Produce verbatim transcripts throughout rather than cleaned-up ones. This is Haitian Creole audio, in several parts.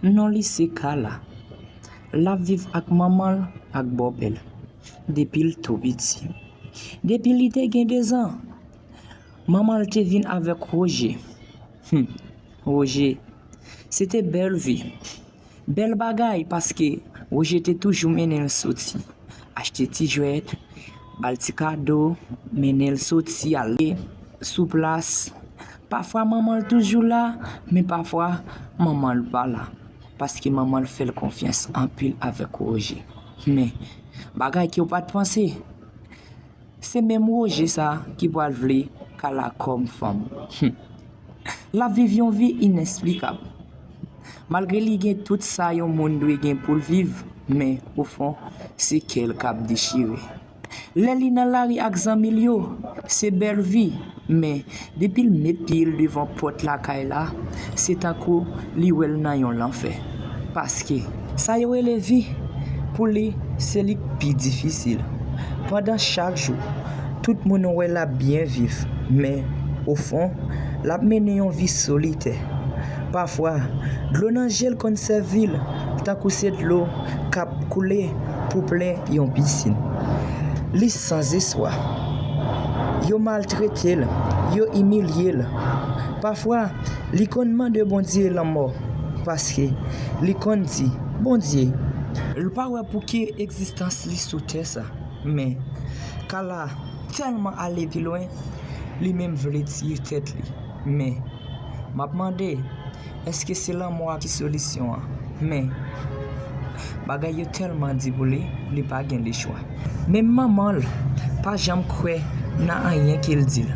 Non li se Kala. L ap viv ak manman l ak bòpè l depi l tou piti. Depi li te gen dezan, manman l te vin avèk Woje. Hum, Woje, se te bèl vi. Bèl bagay, paske Woje te toujou mennen l soti, achte ti jwèt, ba l ti kado, mennen l soti, ale sou plas. Pafwa manman l toujou la, men pafwa manman l pa la, paske manman l fè l konfyans anpil avèk Woje. Men, bagay ke w pa t panse, se menm Woje sa ki pral vle Kala kòm fanm. Hum. L ap viv yon vi inèsplikab. Malgre li gen tout sa yon moun dwe gen pou l viv, men, ofon, se kè l k ap dechire. Lè li nan lari ak zanmi l yo, se bèl vi, men, depi l met pye l devan pòt lakay la, se tankou li wè l nan yon lanfè. Paske, sa yo rele vi, pou li, se li k pi difisil. Pandan chak jou, tout moun wè l ap byen viv, men, ofon, l ap mennen yon vi solitè. Pafwa, dlo nan je l konn sèvi l tankou se dlo k ap koule pou plen yon pisin. Li sanzespwa. Yo maltrete l, yo imilye l. Pafwa, li konn mande Bondye lanmò, paske li konn di, Bondye, l pa wè pou ki egzistans li sou tè sa. Men, Kala tèlman ale pi lwen, li menm vle tiye tèt li. Men, m ap mande, èske se lanmò a ki solisyon an? Men, bagay yo tèlman di pou li, li pa gen lechwa. Menm manman l pa janm kwè nan anyen ke l di l.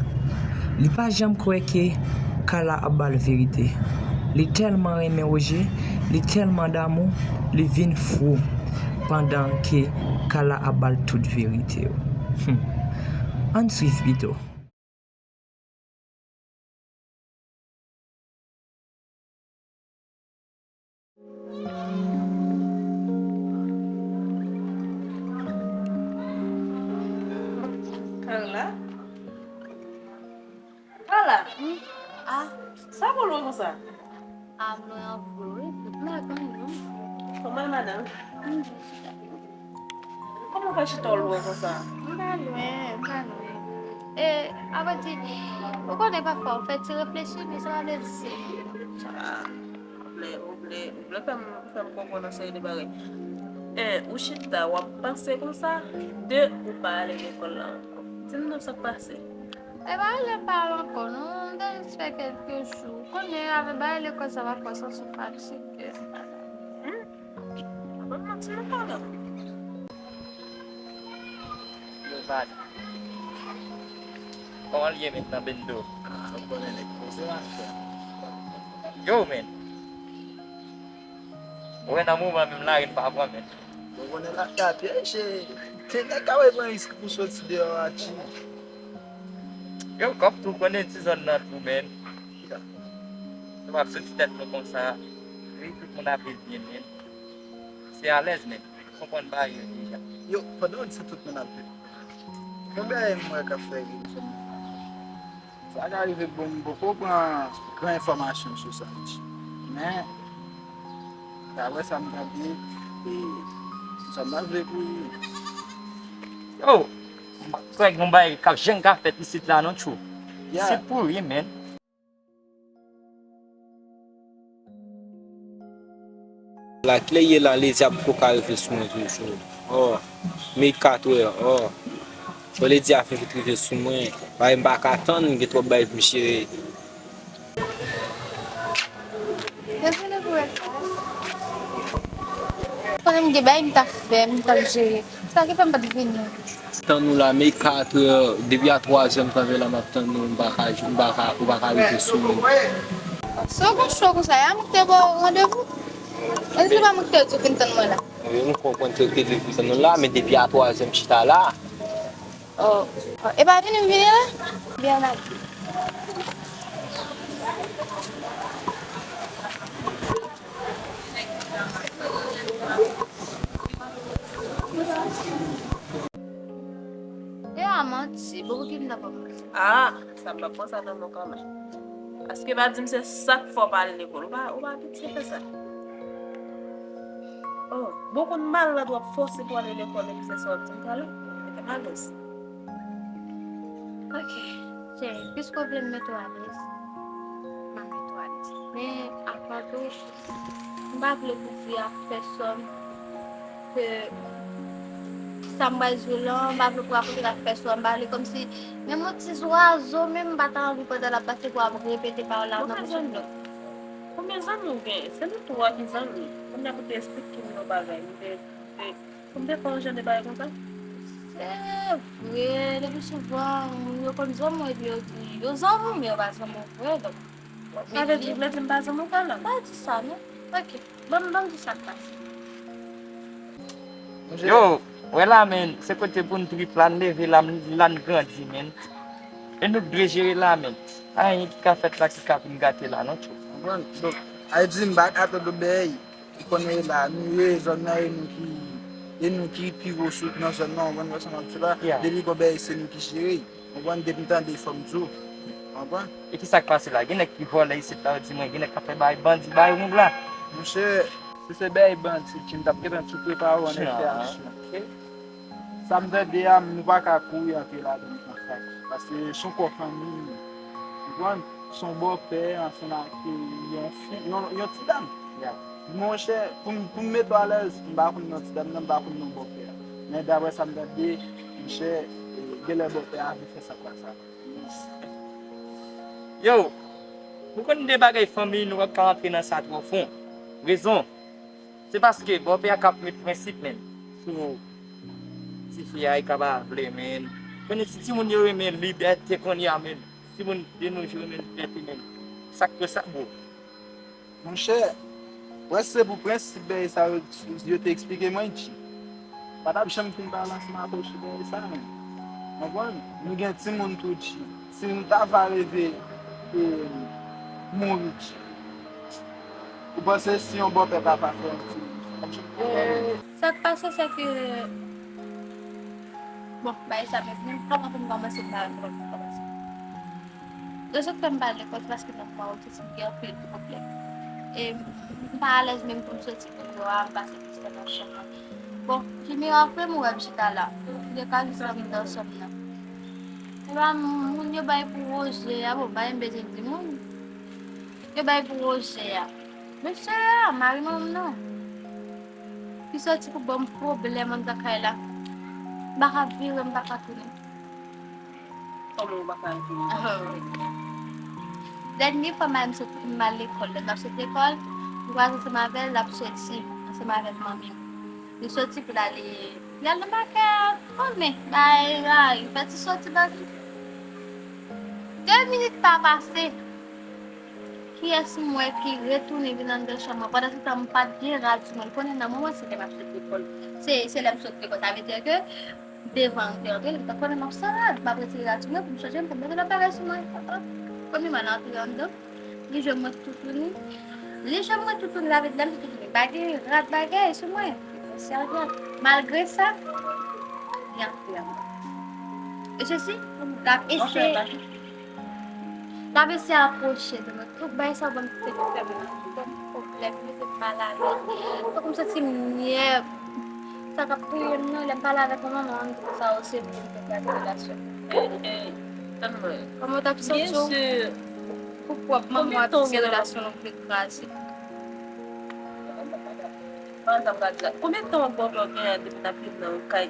Li pa janm kwè ke Kala ap ba l verite. Li tèlman renmen Woje, li tèlman damou, li vin fou pandan ke Kala ap ba l tout verite yo. Hum. Ann swiv pito. Kala? Kala? Hmm? Ah. Sa pou lwen konsa? Ah, m lwen anpil, wi. M pa konn non. Kòman madanm? Hmm. Kòman w fè chita w lwen konsa? M pa lwen, m pa lwen. E, avan di, ou konnen pafwa, ou fè ti reflechi, men sa pa vle di se. Ah, ou vle, ou vle, ou vle fè m, fè m konprann yon seri de bagay. E, ou chita, w ap panse konsa, de ou pa ale lekòl la ankò. Di m non, sa k pase? E pa ale m pa al ankò non, m te jis fè kèlke jou. Kounye a avèk bagay lekòl sa pafwa santi m fatige. Hmm? Ban m manti non, pa la. Yo, bad. Kòman l ye, men, nan bendo? Ah, ou konnen nèg poze, man, frè. Yo, men. Ou wè nan moman menm lari n pa pran, men. Ou konnen la, ta pyeje. Te nèg ka wè pran risk pou soti deyò a, tchi. Yo, kòk tou konnen ti zòn nan tou, men. Nou ap soti tèt nou konsa. Wi, tout moun ap viv byen, men. Se alèz, men. Konprann bagay yo deja. Yo, pandan w di sa, tout moun ap viv. Yon bagay m wè k ap fè ri m sèlman. Sa ka rive, bon, m poko pran gran enfòmasyon sou sa, men, daprè sa m tande, e, sa m ta vle pou li. Yo, m pa kwè gen yon bagay k ap janm ka fèt isit la non, tchou. Yeah. Isit pou ri, men. La, kilè ye la, ledi a poko ka rive sou mwen toujou. Oh, men katrè, oh. Bon, ledi a fenk rive sou mwen. Bagay m pa ka tann, gen twòp bagay pou m jere. Dezole pou rès. Konnen m gen bagay m t ap fè, m t ap jere. Sa ki fè m pa t vini. Tann ou la, men katrè, depi a twazè m kanpe la, m ap tann ou, m pa ka, m pa ka, ou pa ka rive sou mwen. Si w gen cho konsa, e a m ki te ba w randevou? Èske se pa mwen ki te di w vin tann mwen la? Wi, m konprann se ou ki te di w vin tann nou la, men depi a twazè m chita la. Oh, oh, e pa vini m vini la? Byen, n a E a manti, bon, pou ki m ta pran manti? Ah, sa m p ap pran sa nan non kanmenm. Paske pa di m se sa k fè w pa al lekòl. Ou pa, ou pa abitye fè sa. Oh, bon, konn malad w ap fòse pou ale lekòl epi se sa w ap di m talè? Mete m alèz. Ok, cheri, piske w vle m mete w alèz, m ap mete w alèz. Men, apa tou, m pa vle pou di ak pèsòn ke sa m pral di w lan, m pa vle pou rakonte l ak pèsòn, m pa vle kòmsi, menm yon ti zwazo, menm m pa ta anvi pandan l ap pase pou ap repete pawòl la nan bouch moun. Konbyen zanmi w gen? Se nou twa ki zanmi. Kounye a pou te esplike m yon bagay. M te, te, pou m te fè yon jan de bagay konsa? Se vre, le pli souvan, moun yo konn zanmi w epi yo di, yo zanmi w, men yo pa zanmi w vre, donk. Sa vle di, vle di m pa zanmi w, Carla? Pa di sa, non. Ok, ban m, ban m di sa k pase. Yo, wè la, men, se kote pou n trip la, n leve la, n, la n grandi, men. E nou t dwe jere la, men. Anyen ki ka fèt la, ki ka vin gate la, non, tchou. Konprann? Donk, a di m pa ka tann bèy. Ou konnen la, nou ye zòn nan, e nou ki, e nou ki pi gwo sou nan zòn nan, ou konprann sa m ap di la? Yeah. Depi gon bèy, se nou ki jere. Ou konprann? Depi m tande, fò m di w. Ou konprann? E ki sa k pase la? Gen nèg ki vòlè isit la, yo di mwen, gen nèg k ap fè bagay bandi, bagay wong la. Monchè, si se bèy bandi, Jim t ap gentan tou prepare w an enfè aksyon, ok? Sa m tande a, nou pa ka kouri antre ladan l konsa. Paske se yon kò fanmi nou ye. Ou konprann? Se yon bòpè ansanm ak yon fi, yon, yon ti dam. Yeah. Monchè, pou m, pou m mete w alèz, m pa konn non ti dam nan, m pa konn non bòpè a. Men daprè sa m tande, monchè, e, genlè bòpè a vle fè sa konsa. Yo, nou konn de bagay fanmi, nou p ap ka rantre nan sa twò fon. Rezon, se paske bòpè a k ap met prensip, men, sou tifi a, e ka pa vle, men. Konnen si timoun yo renmen libète kounye a, men, timoun de nos jours renmen libète, men, sa k fè sa, bro? Monchè, wè si se pou prensip bèy sa yo, yo te eksplike mwen, G, pa t ap janm fin pale ansanm ak ou sou bèy sa, men. Konprann? Nou gen timoun tou, G. Si nou ta va rive, e, mouri, G, ou panse si yon bòpè ta va fè yon timoun? Sa k pase, se ke, bon, bagay sa menm, menm kòman pou m kòmanse, m pa menm kòman pou m kòmanse. Rezon k fè m pa al lekòl, se paske nan moman yo, se gen anpil pwoblèm. E m pa alèz menm pou m soti kounye a, m pase plis tan nan chanm nan. Bon, Jimmy, apre m wè m chita la. Toulèka, jis nan mitan chanm nan. Epa, moun yo bay pou Roger a, bon, pa menm bezwen di moun. Yo bay pou Roger a. Mesye a, mari manman m nan. Li soti pou ban m pwoblèm anndan kay la. M pa ka vire, m pa ka tounen. Kòman w pa ka vire? Dènye fwa m al, m sot, m al lekòl. Lè m t ap sot lekòl, m kwaze ansanm avè l, l ap soti ansanm avèk manmi m. Li soti pou l ale, li al nan makè a, konnen, bay, bay, fè ti soti bandi. De minit pa pase, kiyès m wè ki retounen vin anndan chanm mwen? Pandan se tan, m pa t gen rad sou mwen. Konnen nan moman se lè m ap sot lekòl. Se, se lè m sot lekòl. Sa vle di ke devan an te antre, li ta konnen m ap san rad. M ap retire rad sou mwen pou m chanje m, pou m mete lòt bagay sou mwen. Premyèman, l antre anndan, li jwenn mwen toutouni. Li jwenn mwen toutouni, sa vle di lè m di toutouni, m pa gen rad bagay sou mwen, sèvyèt. Malgre sa, li antre anndan. E sesi, l ap eseye. L ap eseye apwoche de mwen. Tout bagay sa yo ban m tèt fè m, ban m pwoblèm, mete m malalèz. Tankou m santi m nyèb. Sa k ap touye m nan, lè m pale avèk manman m, manman m di m sa yo se moun ki kraze relasyon. Kòman w t ap santi w pou pwòp manman w ap di se relasyon nou vle kraze? Konbyen tan w ak bòpè w genyen depi n ap viv nan yon kay?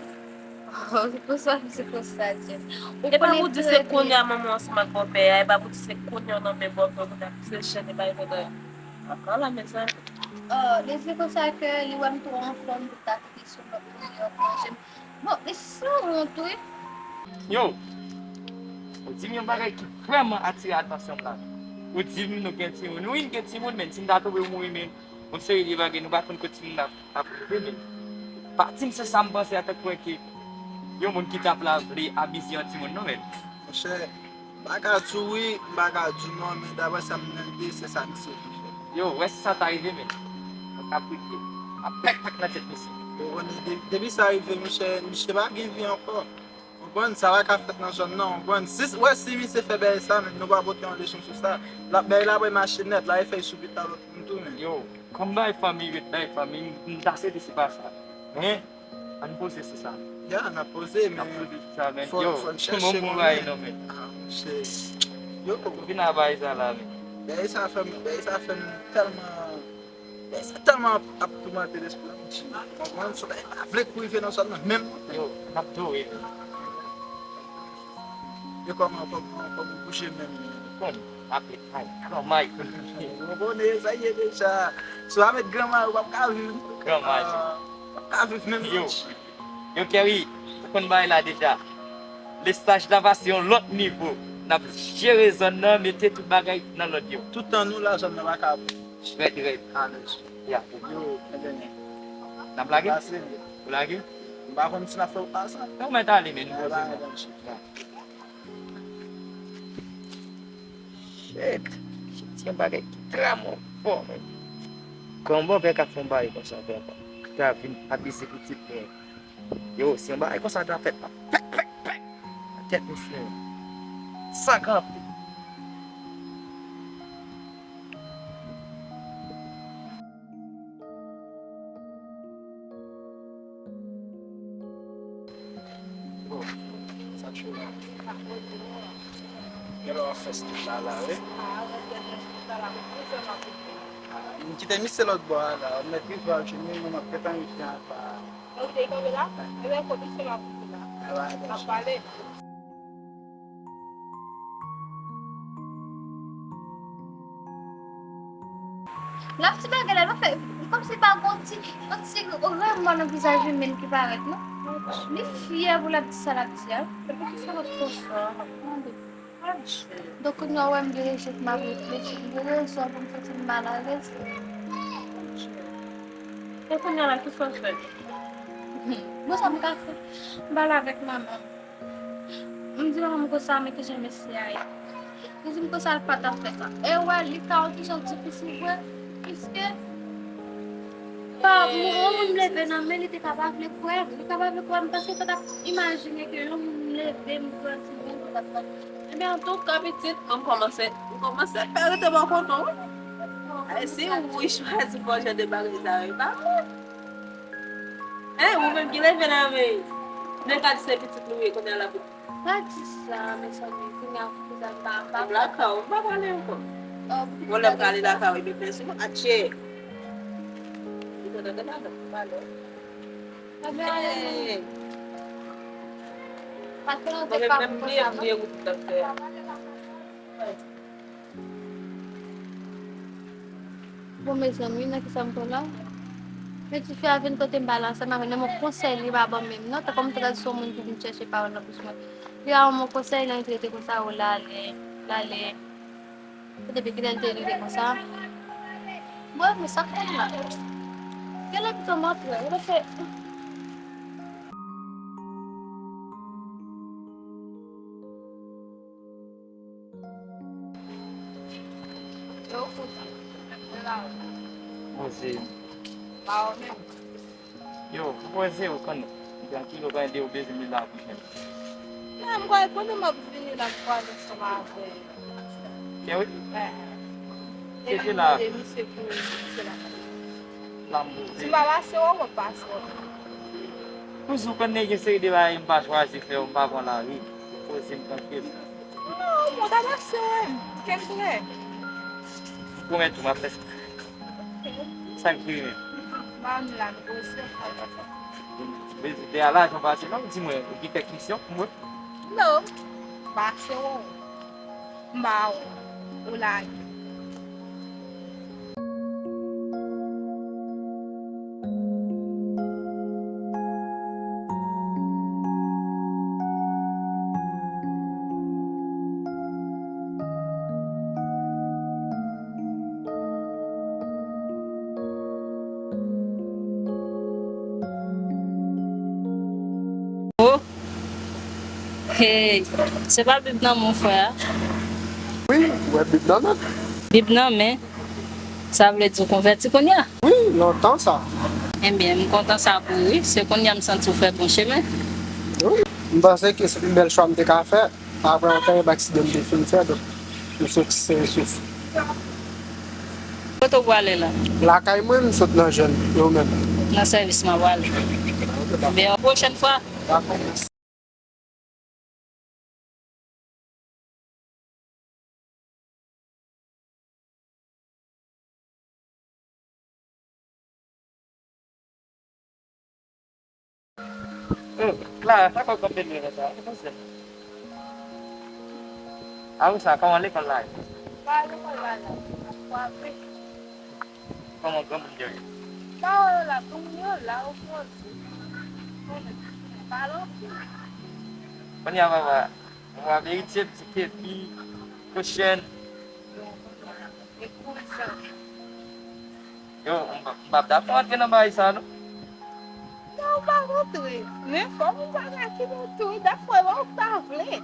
Oh, se konsa, se konsa, Jeff. Ou konnen trè byen. E pa pou di se kounye a manman w ansanm ak bòpè a, e pa pou di se kounye a w nan men bòpè w, kounye a pou se chèn e bay bòpè a. Apa la, mezanmi. Oh, li di konsa ke li wè m twò anfòm pou ta kite sou lòt moun yo manje m. Bon, li sanwont, wi. Yo, ou di m yon bagay ki vrèman atire atansyon m la. Ou di m nou gen timoun. Wi, n gen timoun, men si n ta twouve w mouri, men yon seri de bagay, nou pa konn kote timoun ap ap rive, men pa di m se sa m panse antanke kwè ke yon moun ki t ap la vle abize yon timoun, non, men. Monchè, m pa ka di w wi, m pa ka di w non, men daprè sa m tande, se sa misye vle fè. Yo, wè si sa ta rive, men. Mwen ka priye. Ap pèk pèk nan tèt misye. Ou konnen, de- depi sa rive, monchè, misye pa gen vi ankò. Konprann, sa pa ka fèt nan zòn nan, konprann. Si, wè, si misye fè bagay sa, men nou pa pote yon leson sou sa. L ap bay la, bay mache nèt, la, e fèy sou pita lòt moun tou, men. Yo, Kòm bay fanmi, ret bay fanmi, m ta swete se pa sa. Men, ann poze sou sa. Ya, n ap poze, men. N ap poze sou sa, men. Yo, fò n chèche, bon bagay non, men. Ah, monchè. Yo, vin a bay sa la, men. Bagay sa fè m, bagay sa fè m tèlman, bagay sa tèlman ap, ap toumante lespri m, timoun. Konprann? Se bagay m pa vle pou rive nan zòn nan, menm. Yo, n ap dore, men. E kòman, kòman, kòman w bouje menm? Kòm, apre, ay, kòman? Ou konnen, sa ye deja. Si w pa met granma, ou p ap ka viv. Granma, ah, ou p ap ka viv menm. Yo, yo, Kerry, ou konn bagay la deja. Lestaj la pase yon lòt nivo. N ap jere zòn nan, mete tout bagay nan lòd yo. Tout tan nou la, zòn nan pa ka. Rèd, rèd. Alèz. Ya. Yo, enben. N ap lage? Pase. Ou lage? M pa konn si n ap fè ou pa sa. Fè ou mèt ale, men nou poze, men. Shit. Shit, se yon bagay ki trè move, men. Kòman bòpè ka fè yon bagay konsa, papa? Ki ka vin abize pitit mwen. Yo, si yon bagay konsa ta fèt, pa pèk, pèk, pèk. Tèt misye. San kanpe. Bon, sa tchou la. Gen lè w ap fè stil la la, wi. M kite misye lòt bò a la. M mèt rive al jwenn li, men m ap gentan rive anba. Ou te kanpe la? Ebyen, kote misye m ap rive la. N ap pale. Lap ti bagay la, l ap fè kòmsi pa gon ti, gon ti remò nan vizaj li menm ki parèt, non. Li fyè pou l ap di sa l ap di a. Se poukisa l ap konsa? Donk, kounye a, w wè m gen rezon pou m ap reflechi. M gen rezon pou m santi m malalèz. E kounye a la, kisa w fè? Bon, sa m ka fè? M pale avèk manman m. M di manman m konsa, men kijan mesye a ye. Li di m konsa l pa t ap fè sa. E w wè, li ka wè kijan l difisil vre. Piske, pa, yon moun leve nan men li, te ka pa vle kwè. Li ka pa vle kwè m, paske l pa t ap imajine ke yon moun leve m, pran timoun, pou l t ap fè. Ebyen, antouka, pitit, m kòmanse, m kòmanse pè rete bò kote w. Ay, si ou chwazi fè jan de bagay sa yo, e pa vre. Hein, ou menm ki leve nan men. Nèg la di se pitit nou ye, kounye a l ap. Pa di sa, mezanmi, kounye a kouzèn pa, pa. Menm lakay ou, m pa prale ankò. Bon, lè m prale lakay ou, epi pèsonn, atchè. Li konn tande madanm, pale. Ebyen, ale. Hey. Pa te yon te pa pou konsa, non. Bon, mezanmi, nan kisa m pran la? Men tifi a vin kote m pale ansanm avè l, men yon konsèy li pa ban m menm non, tankou m ta di se yon moun ki vin chèche pawòl nan bouch mwen. Li pa ban m yon konsèy, li rete konsa, o l ale, l ale. Depi kilè l te rive konsa? Bon, men sa k fè m la? Genlè pito m antre, yo fè. Yo, kouzen. Yo la. Poze. Pa ou menm. Yo, poze ou konnen. Trankil ou konnen de ou bezwen vin la pou jwenn. Non, m kwè pandan m ap vini la, m pral ansanm avè l. Ke wi? Eh. Se ki la. Misye pou misye la. La m poze. Si m pa pase ou, w ap pase ou. Poze ou konnen gen seri de bagay m pa chwazi fè, m pa pran lari. Poze m trankil. Non, mwen ta pase w, wi. Kenbe. Pwomèt ou, m ap fè sa. Sa k vre menm? Ban m la, m poze. Vizitè a lajan pase, non, di mwen, ou gen kèk kesyon pou mwen? Non, pase w. M ba ou, ou lage. Oh. Hey, se pa Bib nan men w, frè a? Wi, ou wè Bib nan men m. Bib nan men? Sa vle di w konvèti kounye a? Wi, lontan sa. Ebyen, m kontan sa pou ou, wi. Se kounye a m santi w fè bon chemen. Wi, m panse ke se pi bèl chwa m te ka fè. Apre yon tèren aksidan m te fin fè, donk, m soti sen e sof. Kote w prale la? Lakay mwen, m sot nan jèn, e ou menm? Nan sèvis m ap prale. Ebyen, yon pwochèn fwa. Dakò, mèsi. Oh, Clara, sa kòb kanpe dwe konsa? Ou panse? A wi, sa, kòman lekòl la ye? Ba lekòl la la, ap kwape. Kòman granmoun yo ye? Ba yo la, granmoun yo la, yo poze. Konnen, pale anpil. Kounye a, papa, mwen ap eritye ti kepi, kochèn. E kouzan. Yo, m p-, m p ap dakò antre nan bagay sa, non. Non, ou pa rantre. Men fò moun sa gen ki monte wi, dèfwa e pa ou k ta vle.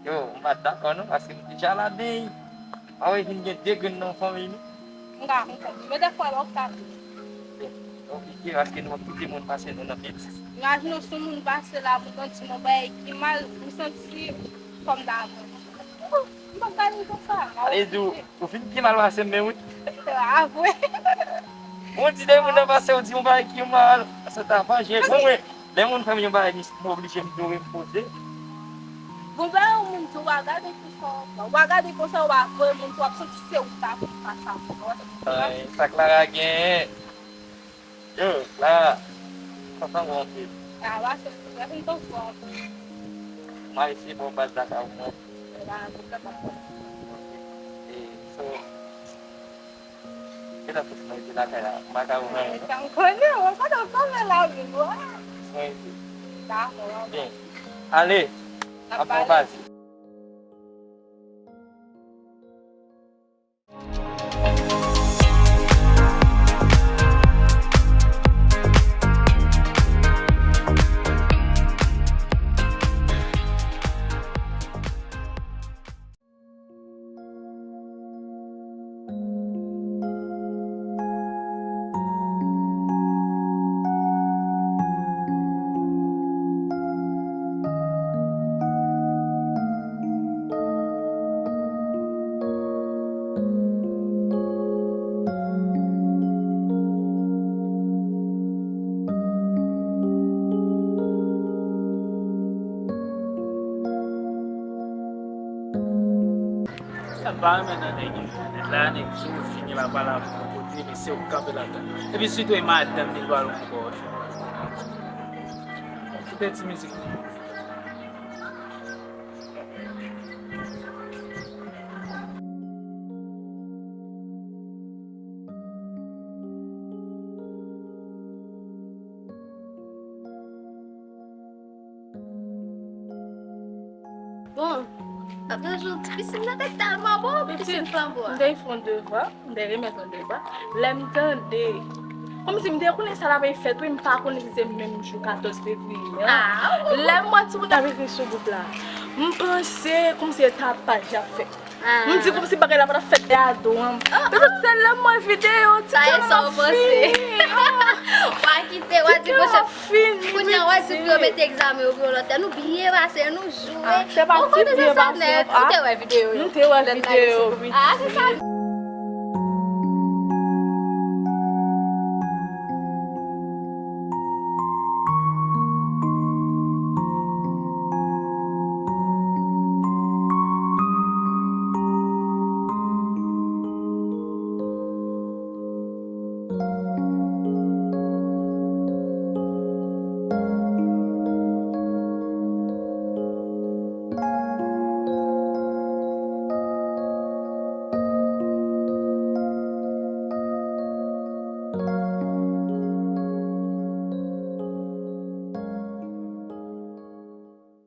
Yo, m pa t dakò, non, paske m deja ladan. Pa wè vin gen de grenn nan fanmi nou. M ka konprann. Men dèfwa e pa ou k ta vle. Yo, konplike, paske nou ap kite moun pase nou nan betis. Imajine w sou moun pase la, pou w santi yon bagay ki mal, ou santi kòm dakò. M p ap gade l konsa. Ale di w, ou fin pi mal pase m menm wi. Se pa vre. Ou di de moun nan pase, ou di yon bagay ki mal, sa ta vanje. Bon, mwen, lè moun fè m yon bagay, m oblije m dwe repoze. Bon, lè yon moun di w pa gade konsa, w pa gade konsa, w pa voye moun, w ap santi se ou k ta fè sa. Ay, sa Clara gen. Yo, la, sa sanble anpil. A, la, se, se, se, se, se, se. M a eseye ba w baz lakay ou mwen. E la, nou fè pa pwoblèm. E, so, kilè pou nou rete lakay la? M pa ka wè anyen, non? Sa m konnen, mwen konnen w konnen lavi nou, a. Mwen rete. Dakò, dakò. Byen. Ale, n ap pale. N ap ba w baz. Sa m pa renmen nan nèg yo, nèg la, nèg di w fini la, pa la pou kote, men se ou k kanpe ladan. Epi sitou e madanm li pral yon bò. Kite ti mizik. Bon, ap nan jou difisil nan te tèlman bon, pitit fanm bwa. M te fè yon devwa, m te remèt yon devwa. Lè m tande, kòmsi m te konnen sa t ap fèt, wi, m pa konnen si se menm jou katòz fevriye an. Lè m wè timoun ap ekri sou gwoup la, m panse kòmsi se tapaj y ap fè. M di kòmsi bagay la pa t ap fèt de a do an. Petèt se lè m wè videyo, ti kè m ap fini. W a kite, w a di pwochèn. Kounye a w a di pou yo mete egzamen yo pou yon lòt lè. Nou byen pase, nou jwe. Ou konnen se sa nèt. Ou te wè videyo yo. Nou te wè videyo, wi. Ah, se sa.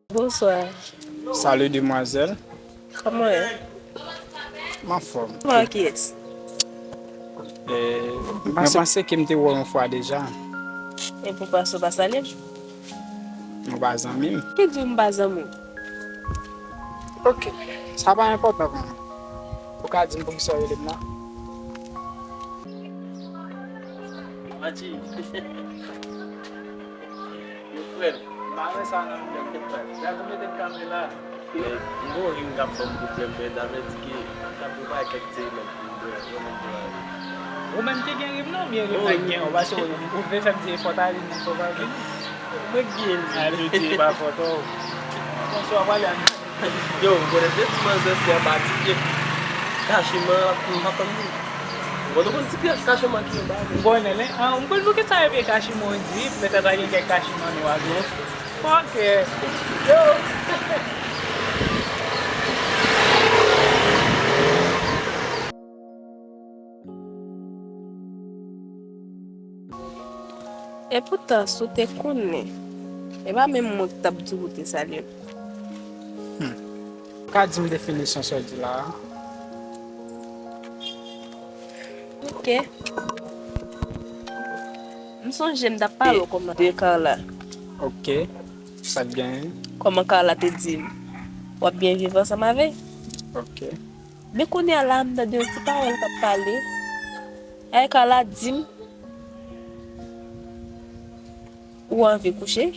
Bonswa. Salut, demwazèl. Kòman w ye? M anfòm. Kòman, kiyès? Eh, mwen panse ke m te wè w yon fwa deja. E pou panse w pa salye m? Nou pa zanmi m. Ki di w m pa zanmi w? Ok, sa pa enpòtan pou mwen. Ou ka di m poukisa w rele m la? Manti. Yo frè m. M pa wè sa nan yon tèt pal. Gad ou mete m kanpe la. Men, m gon rim k ap ban m pwoblèm, men, daprè di ke m ta prepare kèk ti rim pou m bwè, mwen menm bwè. Ou menm ki gen rim non, oubyen rim nan gen, ou pase ou vle fè m di fò ta vini, fò pa vini. Mwen gen rim. A, piti, pa fòt ou. Bonswa, pale a nou. Yo, m konnen se ti manzè si a pa di ke kachiman, m pa konn li. Bon, nou konn ti pyès kachiman ki anba. M konnen, men, ah, m konn poukisa yo vle kachiman, ou di, petèt a gen kèk kachiman nou a gwo. Fuck it. Yo. Epoutan, si w te konnen, e pa menm mwen ki t ap di w ou te salye m. Ka di m definisyon sa w di la a? Ok. M sonje m t ap pale w kòman de Carla. Ok. Sa k genyen? Kòman Carla te di m, w ap byen viv ansanm avè l. Ok. Men kounye a la, m tande yon ti pawòl k ap pale. Ay, Carla di m, ou anvi kouche?